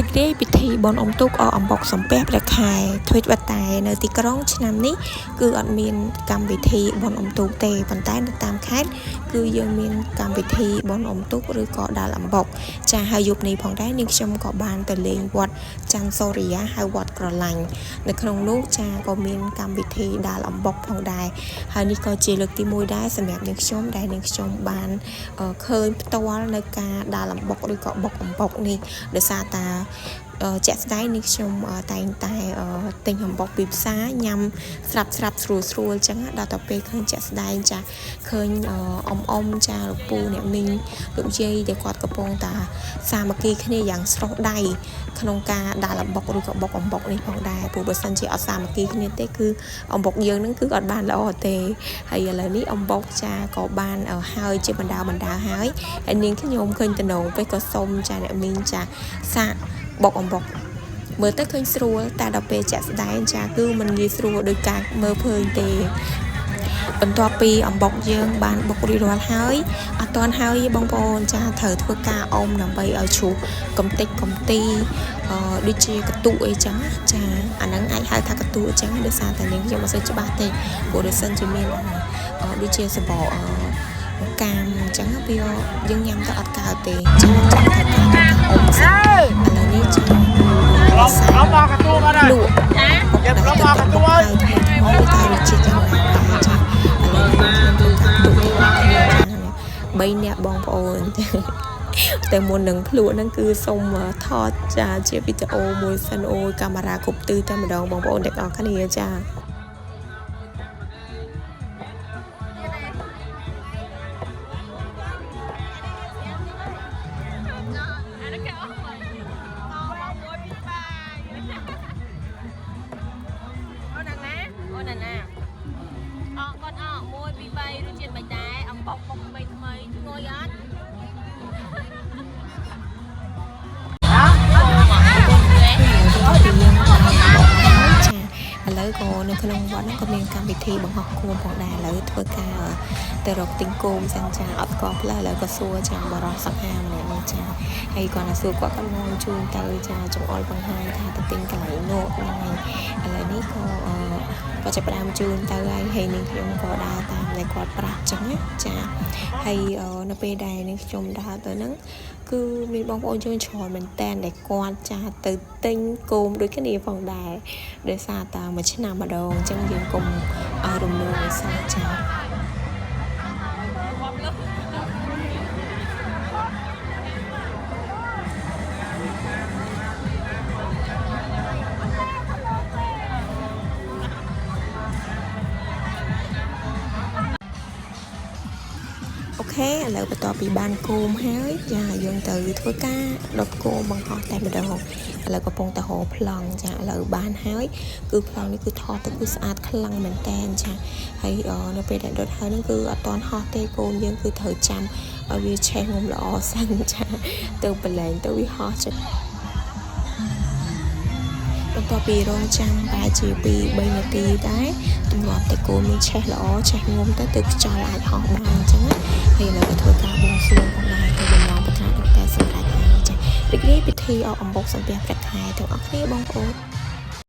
រីករាយពិធីបុណ្យអុំទូកអកអំបុកសំពះព្រះខែទ្វិត្បតែនៅទីក្រុងឆ្នាំនេះគឺអត់មានកម្មវិធីបុណ្យអុំទូកទេប៉ុន្តែនៅតាមខេត្តគឺយើងមានកម្មវិធីបុណ្យអុំទូកឬក៏ដាល់អំបុកចាហើយយប់នេះផងដែរនាងខ្ញុំក៏បានទៅលេងវត្តច័ន្ទសូរិយាហៅវត្តក្រឡាញ់នៅក្នុងនោះចាក៏មានកម្មវិធីដាល់អំបុកផងដែរហើយនេះក៏ជាលើកទី1ដែរសម្រាប់នាងខ្ញុំដែលនាងខ្ញុំបានឃើញផ្ទាល់នៅការដាល់អំបុកឬក៏បុកអំបុកនេះដោយសារតាជាក់ស្ដែងនេះខ្ញុំតែងតែទិញអំបុកពីផ្សារញ៉ាំស្រាប់ស្រាប់ស្រួលស្រួលអញ្ចឹងដល់ទៅពេលឃើញជាក់ស្ដែងចាឃើញអ៊ំអ៊ំចាលោកពូអ្នកមីងលោកយាយដែលគាត់កំពុងតាសាមគ្គីគ្នាយ៉ាងស្រស់ដៃក្នុងការដាល់អំបុកឬក៏បុកអំបុកនេះផងដែរព្រោះបើសិនជាអត់សាមគ្គីគ្នាទេគឺអំបុកយើងនឹងគឺអត់បានល្អទេហើយឥឡូវនេះអំបុកចាក៏បានហើយជាបណ្ដាបណ្ដាហើយហើយនាងខ្ញុំឃើញតំណងពេកក៏សុំចាអ្នកមីងចាសាកបុកអំបុកមើលទៅឃើញស្រួលតែដល់ពេលជាក់ស្ដែងចាគឺมันងាយស្រួលដោយការមើលឃើញទេបន្ទាប់ពីអំបុកយើងបានបុករួចរាល់ហើយអត់ទាន់ហើយបងប្អូនចាត្រូវធ្វើការអុំដើម្បីឲ្យជ្រុះកំតិចកំទីដូចជាកតុអីចឹងចាអាហ្នឹងអាចហៅថាកតុអញ្ចឹងដោយសារតែនាងខ្ញុំអត់សូវច្បាស់ទេព្រោះដោយសិនជាមានដូចជាសបកកាមអញ្ចឹងវាយើងញ៉ាំទៅអត់កើតទេចាចាត្រូវការអុំសិនឥឡូវនេះចា ឡំឡំមកកទូមកដែរ លក់ ចា យើងឡំមកកទូអើយ ថ្មីថ្មីតែរសជាតិយ៉ាងណាដែរចាឥឡូវនេះខ្ញុំធ្វើការទុកទាំងអស់គ្នាចា3នាក់បងប្អូនតែមុននឹងភ្លក់ហ្នឹងគឺសុំថតចាជាវីដេអូមួយសិនអូយកាមេរ៉ាគ្រប់ទិសតែម្ដងបងប្អូនទាំងអស់គ្នាចា អានេះគេអស់មកមក1 2 3អូនណាអូនណាអកគាត់អក1 2 3រសជាតិមិនដែរអំបុកបុកថ្មីថ្មីឈ្ងុយអត់ ចាឥឡូវក៏នៅក្នុងវត្តហ្នឹងក៏មានកម្មវិធីបង្ហោះគោមផងដែរឥឡូវធ្វើការទៅរកទិញគោមសិនចាអត់ស្គាល់ផ្លូវឥឡូវក៏សួរចាបរោះសង្ហាម្នាក់នេះចាហើយគាត់ទៅសួរគាត់ក៏នាំជូនទៅចាចង្អុលបង្ហាញថាទៅទិញកន្លែងនោះហ្នឹងហើយឥឡូវនេះក៏ក៏ចាប់ផ្ដើមជូនទៅហើយហើយនេះខ្ញុំក៏ដើរតាមដែលគាត់ប្រាប់ចឹងណាចាហើយនៅពេលដែលនេះខ្ញុំដើរទៅហ្នឹងគឺមានបងប្អូនយើងច្រើនមែនតែនដែលគាត់ចាទៅទិញគោមដូចគ្នាផងដែរដោយសារតែមួយឆ្នាំម្ដងអញ្ចឹងយើងកុំឲ្យរំលងឲ្យសោះចា OK ឥឡូវបន្ទាប់ពីបានគោមហើយចាយើងទៅធ្វើការដុតគោមបង្ហោះតែម្ដងឥឡូវកំពុងតែរកប្លង់ចាឥឡូវបានហើយគឺប្លង់នេះគឺថតទៅគឺស្អាតខ្លាំងមែនតែនចាហើយនៅពេលដែលដុតហើយហ្នឹងគឺអត់ទាន់ហោះទេគោមយើងគឺត្រូវចាំឲ្យវាឆេះងំល្អសិនចាទៅប្រឡែងទៅវាហោះចាបន្ទាប់ពីរងចាំប្រហែលជា2 3នាទីដែរទម្លាប់តែគោមានឆេះល្អឆេះងំទៅទើបខ្យល់អាចហោះបានអញ្ចឹងណាហើយឥឡូវក៏ធ្វើការបួងសួងផងដែរទៅបំឡងប្រាថ្នាដល់តែសម្រេចហើយចារីករាយពិធីអកអំបុកសំពះព្រះខែទាំងអស់គ្នាបងប្អូន។